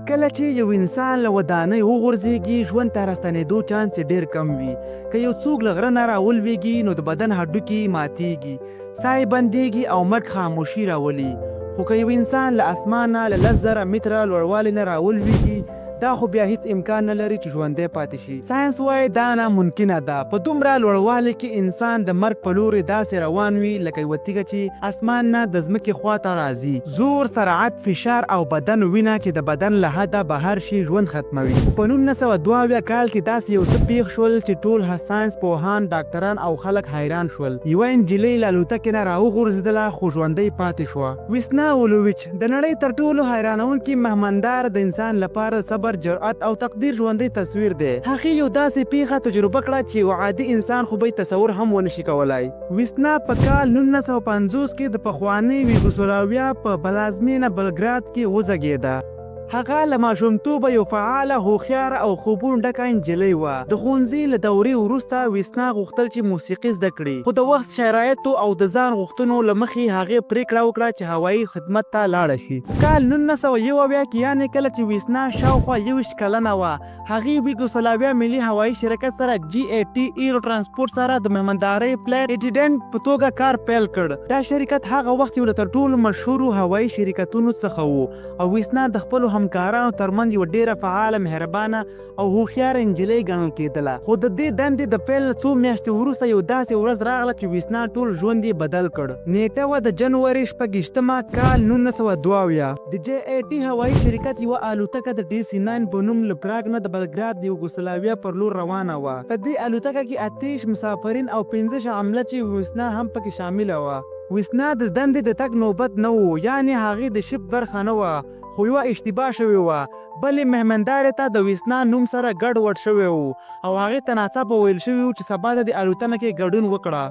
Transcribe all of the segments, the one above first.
کله چې یو انسان له ودانۍ وغورځېږي، ژوند ته راستنېدو چانس یې ډېر کم وي. که یو څوک له غره نه راولوېږي، نو د بدن هډوکي یې ماتېږي، ساه یې بندېږي او مرګ خاموشي راولي. خو که یو انسان له اسمانه له 10,000 متره لوړوالي نه راولوېږي، دا خو بیا هېڅ امکان نه لري چې ژوندی پاتې شي. ساینس وايي دا ناممکنه ده. په دومره لوړوالي کې انسان د مرګ په لورې داسې روان وي لکه یوه تیږه چې اسمان نه د ځمکې خوا ته راځي. زور، سرعت، فشار او بدن وینه چې د بدن له حده بهر شي ژوند ختموي. خو په 1972 کال کې داسې یو څه پېښ شول چې ټول ساینس پوهان، ډاکټران او خلک حیران شول. یوه نجلۍ له الوتکې نه راوغورځېدله خو ژوندۍ پاتې شوه. ویسنا ولوویچ د نړۍ تر ټولو حیرانوونکي مهماندار د انسان لپاره د صبر، جرئت او تقدیر ژوندی تصویر دی. هغې یو داسې پېښه تجربه کړه چې یو عادي انسان خو به یې تصور هم ونه شي کولای. ویسنا په کال 1950 کې د پخوانۍ ویګوسلاویا په پلازمېنه بلګراد کې وزږېده. هغه له ماشومتوبه یو فعاله، هوښیاره او خوبونو ډکه نجلۍ وه. د ښوونځي له دورې وروسته ویسنا غوښتل چې موسیقي زده کړي، خو د وخت شرایطو او د ځان غوښتنو له مخې هغې پرېکړه وکړه چې هوایي خدمت ته لاړه شي. په کال 1971 کې یعنې کله چې ویسنا شاوخوا 21 کلنه وه، هغې ویګوسلاویا ملي هوایي شرکت سره، GAT ایرو ترانسپورت، سره د مهماندارۍ، فلایټ اټیډنټ، په توګه کار پیل کړ. دا شرکت هغه وخت یو له تر ټولو مشهورو هوایي شرکتونو څخه و او ویسنا د خپلو همکارانو ترمنځ یوه ډېره فعاله، مهربانه او هوښیاره نجلۍ ګڼل کېدله. خو د دې دندې د پیل له څو میاشتې وروسته یو داسې ورځ راغله چې ویسنا ټول ژوند یې بدل کړ. نېټه وه د جنوري 26مه، کال 1972. د جې ای ټي هوایي شرکت یوه الوتکه د ډي سي ناین په نوم له پراګ نه د بلګراد د یوګوسلاویا پر لور روانه وه. په دې الوتکه کې 28 مسافرین او 5 عمله چې ویسنا هم پکې شامله وه. ویسنا د دندې د تګ نوبت نه و، یعنې هغې د شفټ برخه نه وه، خو یوه اشتباه شوې وه، بلې مهمندارې ته د ویسنا نوم سره ګډ وډ شوی و او هغې ته ناڅاپه ویل شوي وو چې سبا ته دې الوتنه کې ګډون وکړه.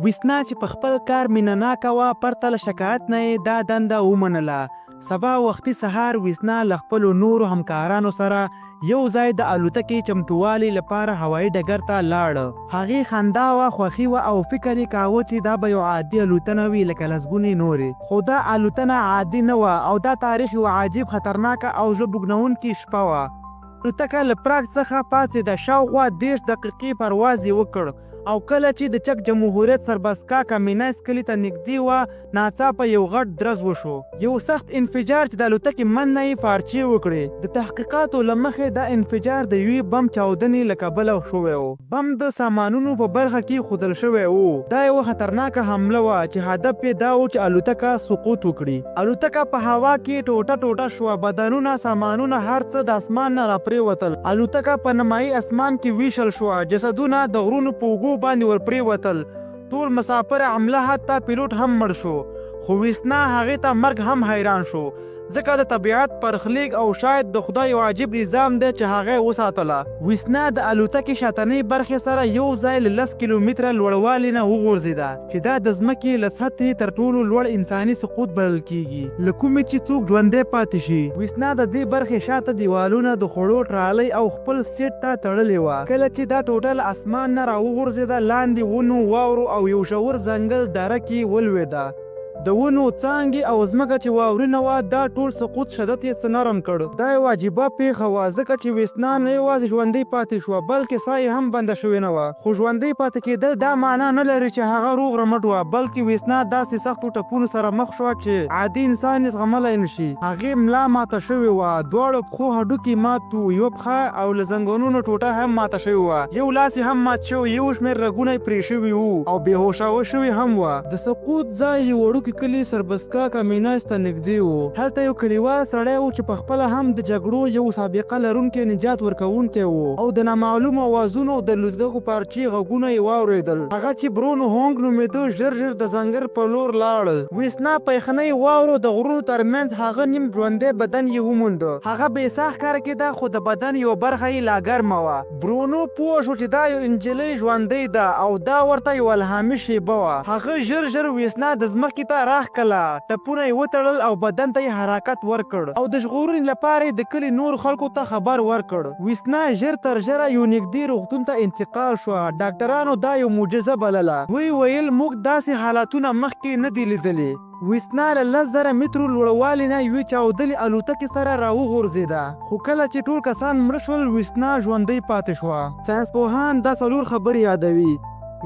ویسنا چې په خپل کار مینه ناکه وه، پرته له شکایت نه یې دا دنده ومنله. سبا وختي سهار ویسنا له خپلو نورو همکارانو سره یو ځای د الوتکې چمتووالي لپاره هوایي ډګر ته لاړ. هغې خندا وه، خوښي وه او فکر یې کاوه چې دا به یو عادي الوتنه وي لکه لسګونې نورې. خو دا الوتنه عادي نه وه او دا تاریخ یوه عجیب، خطرناکه او زړه بوږنوونکې شپه وه. الوتکه له پراګ څخه پاڅېده، شاوخوا 30 دقیقې پرواز یې وکړ او کله چې د چک جمهوریت سربسکا کامینایس کلي ته نږدې وه، ناڅاپه یو غټ درز وشو. یو سخت انفجار چې د الوتکې منځ نه یې پارچې وکړې. د تحقیقاتو له مخې دا انفجار د یوې بم چاودنې له کبله شوی و. بم د سامانونو په برخه کې ایښودل شوی و. دا یوه خطرناکه حمله وه چې هدف یې دا و چې الوتکه سقوط وکړي. الوتکه په هوا کې ټوټه ټوټه شوه، بدنونه، سامانونه هر څه د اسمان نه راپرېوتل. الوتکه په نمایي اسمان کې ویشل شوه، جسدونه د غرونو په اوږو باندې ورپرېوتل. ټول مساپر، عمله حتی پیلوټ هم مړ شو. خو ویسنا هغې ته مرګ هم حیران شو، ځکه د طبیعت پرخلیق او شاید د خدای یو عجیب نظام دی چې هغه یې وساتله. ویسنا د الوتکې شاتنۍ برخې سره یو ځای له 10 کیلومتره لوړوالي نه وغورځېده، چې دا د ځمکې له سطحې تر ټولو لوړ انساني سقوط بلل کېږي، له کومې چې څوک ژوندی پاتې شي. ویسنا د دې برخې شاته دیوالونه د خوړو ټرالۍ او خپل سیټ ته تړلې وه. کله چې دا ټوټه له اسمان نه راوغورځېده، لاندې ونو، واورو او یو ژور ځنګل دره کې ولوېده. د ونو څانګې او ځمکه چې واورینه وه، دا ټول سقوط شدت یې څه نرم کړ. دا یوه عجیبه پېښه وه، ځکه چې ویسنا نه یوازې ژوندۍ پاتې شوه، بلکې ساه یې هم بنده شوې نه وه. خو ژوندۍ پاتې کېدل دا معنا نه لري چې هغه روغ رمټ وه، بلکې ویسنا داسې سختو ټپونو سره مخ شوه چې عادي انسان یې زغملی نه شي. هغې ملا ماته شوې وه، دواړو پښو هډوکي مات وو، یوه پښه او له زنګونونو ټوټه هم ماته شوې وه، یو لاس یې هم مات شوی، یو شمېر رګونه یې پرې شوي وو او بې هوښه شوې هم وه. د سقوط ځای یو وړوکي کلي سربسکا کامینایس ته نږدې و. هلته یو کلیوال سړی و چې پخپله هم د جګړو یو سابقه لرونکی نجات ورکوونکی و او د نامعلومو اوازونو او د الوتکو پارچې غږونه یې واورېدل. هغه چې برونو هونګ نومېده ژر ژر د ځنګل په لور لاړ. ویسنا په یخنۍ واورو د غرونو ترمنځ هغه نیم ژوندی بدن یې وموند. هغه بې ساه ښکاره کېده خو د بدن یوه برخه یې لا ګرمه وه. برونو پوه شو چې دا یو انجلۍ ژوندۍ ده او دا ورته یوه الهامي شېبه وه. هغه ژر ژر ویسنا د ځمکې ته بیرته راښکله، ټپونه یې وتړل او بدن ته یې حرکت ورکړ او د ژغورنې لپاره یې د کلي نورو خلکو ته خبر ورکړ. ویسنا ژر تر ژره یو نږدې روغتون ته انتقال شوه. ډاکټرانو دا یو معجزه بلله. دوی ویل، موږ داسې حالتونه مخکې نه دي لیدلي. ویسنا له 10,000 مترو لوړوالي نه یوې چاودلې الوتکې سره راوغورځېده، خو کله چې ټول کسان مړه شول، ویسنا ژوندۍ پاتې شوه. ساینسپوهان دا څلور خبرې یادوي.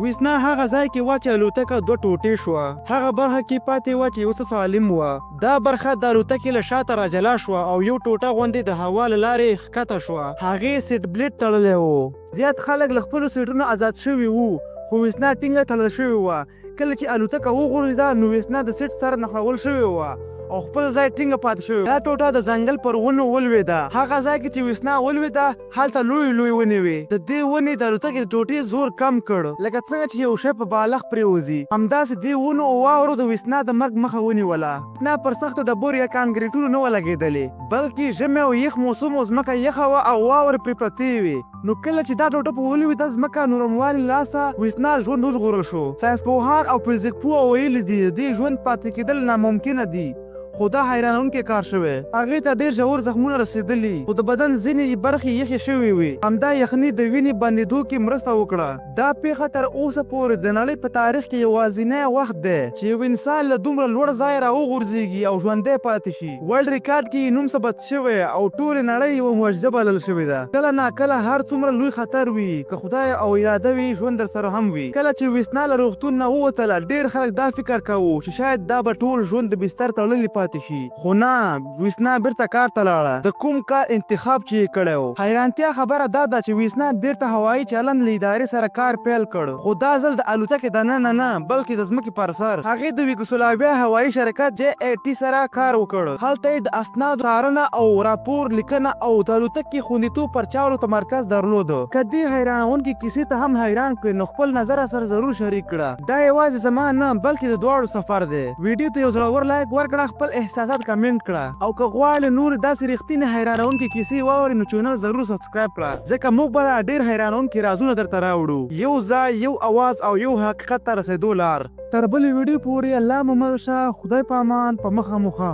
ویسنا هغه ځای کې وه چې الوتکه دوه ټوټې شوه. هغه برخه کې پاتې وه چې یو څه سالم وه. دا برخه د الوتکې له شاته راجلا شوه او یو ټوټه غوندې د هوا له لارې ښکته شوه. هغې سیټ بلیټ تړلی و. زیات خلک له خپلو سیټونو ازاد شوي وو، خو ویسنا ټینګه تړل شوې وه. کله چې الوتکه وغورځېده، نو ویسنا د سیټ سره نښلول شوې وه او خپل ځای ټینګه پاتې شوې. دا ټوټه د ځنګل پر ونو ولوېده. هغه ځای کې چې ویسنا ولوېده، هلته لویې لویې ونې وې. د دې ونې د الوتکې د ټوټې زور کم کړ. لکه څنګه چې یو شی په بالښت پرېوځي، همداسې دې ونو او واورو د ویسنا د مرګ مخه ونیوله. ویسنا پر سختو ډبرو یا کانکریټونو نه وه لګېدلې، بلکې ژمی او یخ موسم و، ځمکه یخه وه او واورې پرې پرتې وې. نو کله چې دا ټوټه په ولوېده، ځمکه نرموالي له لاسه ویسنا ژوند وژغورل شو. ساینسپوهان او فزیکپوه ویلي دي، د دې ژوند پاتې کېدل ناممکنه دي، خو دا حیرانوونکی کار شوی. هغې ته ډېر ژور زخمونه رسېدلي، خو د بدن ځینې برخې یخې شوې وې. همدا یخني د وینې بندېدو کې مرسته وکړه. دا پېښه تر اوسه پورې د نړۍ په تاریخ کې یوازینی وخت دی چې یو انسان له دومره لوړ ځایه راوغورځېږي او ژوندی پاتې شي. ورلډ ریکارډ کې یې نوم ثبت شوی او ټولې نړۍ یوه معجزه بلل شوې ده. کله نا کله هر څومره لوی خطر وي، که خدای او اراده وي، ژوند درسره هم وي. کله چې ویسنا له روغتون نه ووتله، ډېر خلک دا فکر کاوه چې شاید دا به ټول ژوند د بستر تړلې پاتې شي، خو نه، ویسنا بیرته کار ته لاړه، د کوم کار انتخاب چې یې کړی و. حیرانتیا خبره دا ده چې ویسنا بیرته هوایي چلند له ادارې سره کار پیل کړ، خو دا ځل د الوتکې دننه نه، بلکې د ځمکې پر سر. هغې د یوګوسلاویا هوایي شرکت JAT سره کار وکړ. هلته یې د اسنادو څارنه او راپور لیکنه او د الوتکې خوندیتوب پر چارو تمرکز درلود. که دې حیرانوونکې کیسې ته هم حیران کړې، نو خپل نظر راسره ضرور شریک کړه. دا یوازې زما نه، بلکې د دواړو سفر دی. ویډیو ته یو زړور لایک ورکړه، خپل احساسات کمنټ کړه او که غواړې نورې داسې رښتینې حیرانوونکې کیسې واورې، نو چینل ضرور سبسکرایب کړه، ځکه موږ به لا ډېر حیرانوونکي رازونه درته راوړو. یو ځای، یو اواز او یو حقیقت ته رسېدو لار. تر بلې ویډیو پورې الله مو مل شه، خدای په امان، په مخه مو ښه.